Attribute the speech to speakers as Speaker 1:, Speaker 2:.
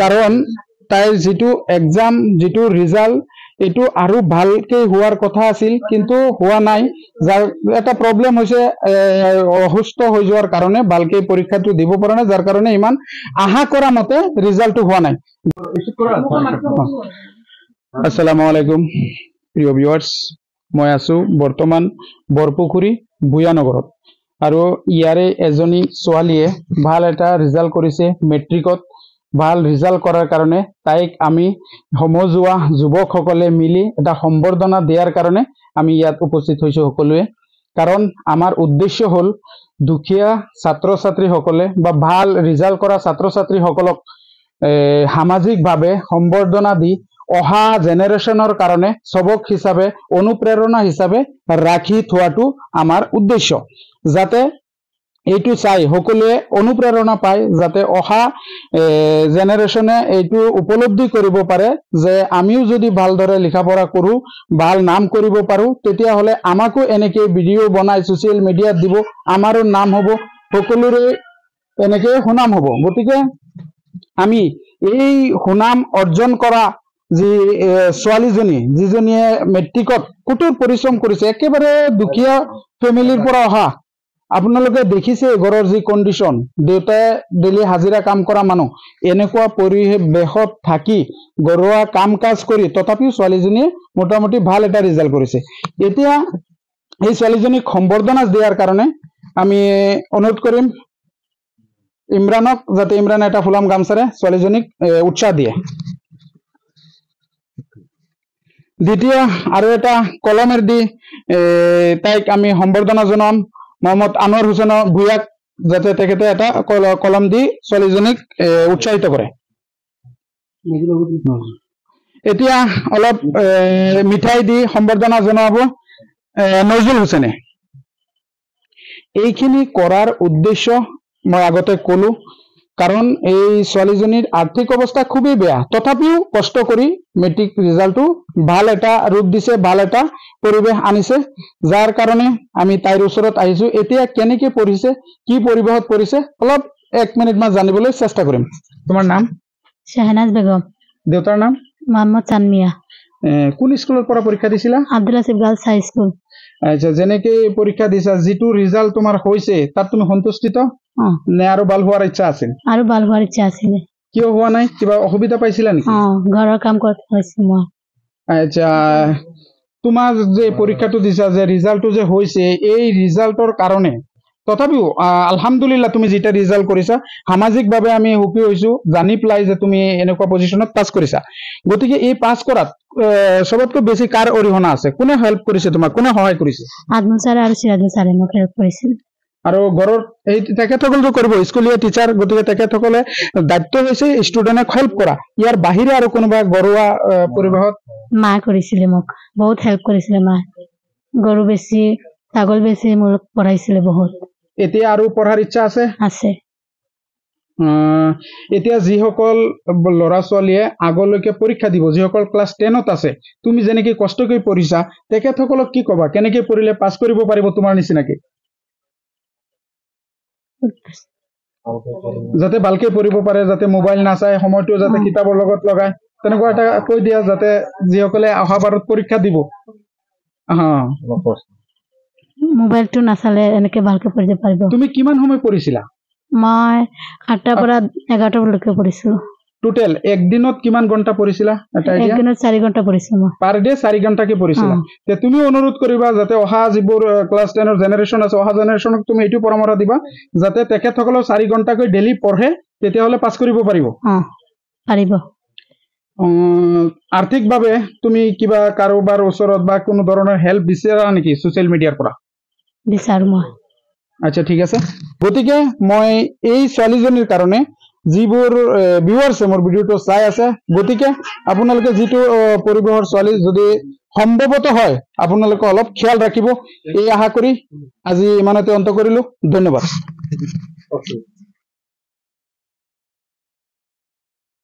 Speaker 1: কাৰণ তাইৰ যিটো এক্সাম, যিটো ৰিজাল্ট, এইটো আৰু ভালকে হোৱাৰ কথা আছিল, কিন্তু হোৱা নাই। যাৰ এটা প্ৰব্লেম হৈছে, অসুস্থ হৈ যোৱাৰ কাৰণে ভালকে পৰীক্ষাটো দিব পৰা নাই, যাৰ কাৰণে ইমান আশা কৰা মতে ৰিজাল্টটো হোৱা নাই। আসসালামু আলাইকুম প্ৰিয় ভিউৱাৰ্ছ, মই আছো বৰ্তমান বৰপুখুৰী ভূঞানগৰত আৰু ইয়াৰে এজনী ছোৱালীয়ে ভাল এটা ৰিজাল্ট কৰিছে মেট্ৰিকত। ভাল ৰিজাল্ট কৰাৰ কাৰণে তাইক আমি সমজুৱা যুৱকসকলে মিলি এটা সম্বৰ্ধনা দিয়াৰ কাৰণে আমি ইয়াত উপস্থিত হৈছোঁ সকলোৱে। কাৰণ আমাৰ উদ্দেশ্য হ'ল দুখীয়া ছাত্ৰ ছাত্ৰীসকলে বা ভাল ৰিজাল্ট কৰা ছাত্ৰ ছাত্ৰীসকলক সামাজিকভাৱে সম্বৰ্ধনা দি অহা জেনেৰেশ্যনৰ কাৰণে চবক হিচাপে, অনুপ্ৰেৰণা হিচাপে ৰাখি থোৱাটো আমাৰ উদ্দেশ্য, যাতে এইটো চাই সকলোৱে অনুপ্ৰেৰণা পায়, যাতে অহা জেনেৰেশ্যনে এইটো উপলব্ধি কৰিব পাৰে যে আমিও যদি ভালদৰে লিখা পঢ়া কৰোঁ, ভাল নাম কৰিব পাৰোঁ, তেতিয়াহ'লে আমাকো এনেকৈ ভিডিঅ' বনাই ছ'চিয়েল মিডিয়াত দিব, আমাৰো নাম হ'ব, সকলোৰে এনেকৈ সুনাম হ'ব। গতিকে আমি এই সুনাম অৰ্জন কৰা যি ছোৱালীজনী, যিজনীয়ে মেট্ৰিকত কঠোৰ পৰিশ্ৰম কৰিছে, একেবাৰে দুখীয়া ফেমিলিৰ পৰা অহা, আপোনালোকে দেখিছে ঘৰৰ যি কণ্ডিশ্যন, দেউতাই ডেইলি হাজিৰা কাম কৰা মানুহ, এনেকুৱা পৰিৱেশত থাকি ঘৰুৱা কাম কাজ কৰি তথাপিও ছোৱালীজনীয়ে মোটামুটি ভাল এটা ৰিজাল্ট কৰিছে। এতিয়া এই ছোৱালীজনীক সম্বৰ্ধনা দিয়াৰ কাৰণে আমি অনুৰোধ কৰিম ইমৰানক, যাতে ইমৰানে এটা ফুলাম গামচাৰে ছোৱালীজনীক উৎসাহ দিয়ে। দ্বিতীয় আৰু এটা কলমেৰ দি তাইক আমি সম্বৰ্ধনা জনাম মহম্মদ আনোৱাৰ হুছেইনৰ ভূঞাক, যাতে তেখেতে এটা কলম দি ছোৱালীজনীক উৎসাহিত কৰে। এতিয়া অলপ মিঠাই দি সম্বৰ্ধনা জনাব নজৰুল হুছেইনে। এইখিনি কৰাৰ উদ্দেশ্য মই আগতে ক'লো, কাৰণ এই ছোৱালীজনীৰ আৰ্থিক অৱস্থা খুবেই বেয়া, তথাপিও কষ্ট কৰি মেট্ৰিক ৰিজাল্টটো ভাল এটা ৰূপ দিছে, ভাল এটা পৰিৱেশ আনিছে, যাৰ কাৰণে আমি তাইৰ ওচৰত আহিছো। এতিয়া কেনেকে পঢ়িছে, কি পৰিৱেশত পঢ়িছে, অলপ এক মিনিট মান জানিবলৈ চেষ্টা কৰিম। তোমাৰ নাম?
Speaker 2: শ্বাহনাজ বেগম।
Speaker 1: দেউতাৰ নাম?
Speaker 2: মোহাম্মদ চান মিয়া।
Speaker 1: কোন স্কুলৰ পৰা পৰীক্ষা দিছিলা?
Speaker 2: Abdul Hasib girls high school.
Speaker 1: আচ্ছা, যেনেকে পৰীক্ষা দিছা, যিটো ৰিজাল্ট তোমাৰ হৈছে তাত তুমি সন্তুষ্টিত নে আৰু ভাল হোৱাৰ ইচ্ছা আছিল?
Speaker 2: আৰু ভাল হোৱাৰ ইচ্ছা আছিলে।
Speaker 1: কিয় হোৱা নাই? কিবা অসুবিধা পাইছিলা নেকি?
Speaker 2: ঘৰৰ কাম কৰিছো মই।
Speaker 1: আচ্ছা, তোমাৰ যে পৰীক্ষাটো দিছা, যে ৰিজাল্টটো যে হৈছে, এই ৰিজাল্টৰ কাৰণে তথাপিও আলহামদুলিল্লাহ তুমি যেতিয়া ৰিজাল্ট কৰিছা, সামাজিকভাৱে আমি সুখী হৈছো জানি পেলাই যে তুমি এনেকুৱা পজিশ্যনত পাছ কৰিছা। গতিকে এই পাছ কৰাত চবতকৈ বেছি কাৰ অৰিহণা আছে? কোনে হেল্প কৰিছে তোমাক, কোনে সহায় কৰিছে?
Speaker 2: আদমুল ছাৰ আৰু চিৰাজুল ছাৰে মোক হেল্প কৰিছিল।
Speaker 1: আৰু ঘৰত এই তেখেতসকলেতো কৰিব, স্কুলীয়া টিচাৰ, গতিকে তেখেতসকলে দায়িত্ব হৈছে ষ্টুডেণ্টক হেল্প কৰা। ইয়াৰ বাহিৰে আৰু কোনোবা ঘৰুৱা পৰিৱেশত?
Speaker 2: মা কৰিছিলে, মোক বহুত হেল্প কৰিছিলে মা। গৰু বেছি, ছাগল বেছি মোক পঢ়াইছিলে বহুত।
Speaker 1: এতিয়া আৰু পঢ়াৰ ইচ্ছা আছে?
Speaker 2: আছে।
Speaker 1: এতিয়া যিসকল ল'ৰা ছোৱালীয়ে আগলৈকে পৰীক্ষা দিব, যিসকল ক্লাছ 10ত আছে, তুমি যেনেকে কষ্ট কৰি পঢ়িছা, তেখেতসকলক কি ক'বা? কেনেকে পঢ়িলে পাছ কৰিব পাৰিব তোমাৰ নিচিনাকে? যাতে ভালকে পঢ়িব পাৰে, যাতে মোবাইল নাচায়, সময়টো যাতে কিতাপৰ লগত লগায়, তেনেকুৱা এটা কৈ দিয়া, যাতে যিসকলে অহা বাৰত পৰীক্ষা দিব।
Speaker 2: মোবাইলটো নাচালে এনেকে ভালকে পঢ়িব পাৰিব।
Speaker 1: তুমি কিমান সময় পঢ়িছিলা?
Speaker 2: মই 7টাৰ পৰা 11টালৈকে পঢ়িছো।
Speaker 1: টোটেল একদিনত কিমান ঘণ্টা পঢ়িছিলা?
Speaker 2: একদিনত 4 ঘণ্টা পঢ়িছো মই।
Speaker 1: Per day 4 ঘণ্টাকে পঢ়িছিলা। তে তুমি অনুৰোধ কৰিবা যাতে অহা যিবোৰ ক্লাছ 10ৰ জেনেৰেশ্যন আছে, অহা জেনেৰেশ্যনক তুমি এইটো পৰামৰ্শ দিবা যাতে তেখেতসকলেও 4 ঘণ্টাকৈ ডেইলি পঢ়ে, তেতিয়াহ'লে পাছ কৰিব পাৰিব।
Speaker 2: পাৰিব।
Speaker 1: আৰ্থিকভাৱে তুমি কিবা কাৰোবাৰ ওচৰত বা কোনো ধৰণৰ হেল্প বিচাৰা নেকি ছ'চিয়েল মিডিয়াৰ পৰা?
Speaker 2: বিচাৰো মই।
Speaker 1: আচ্ছা, ঠিক আছে। গতিকে মই এই ছোৱালীজনীৰ কাৰণে যিবোৰ ভিউৱাৰ্ছে মোৰ ভিডিঅ'টো চাই আছে, গতিকে আপোনালোকে যিটো পৰিৱেশৰ ছোৱালী যদি সম্ভৱত হয়, আপোনালোকে অলপ খেয়াল ৰাখিব, এই আশা কৰি আজি ইমানতে অন্ত কৰিলো। ধন্যবাদ।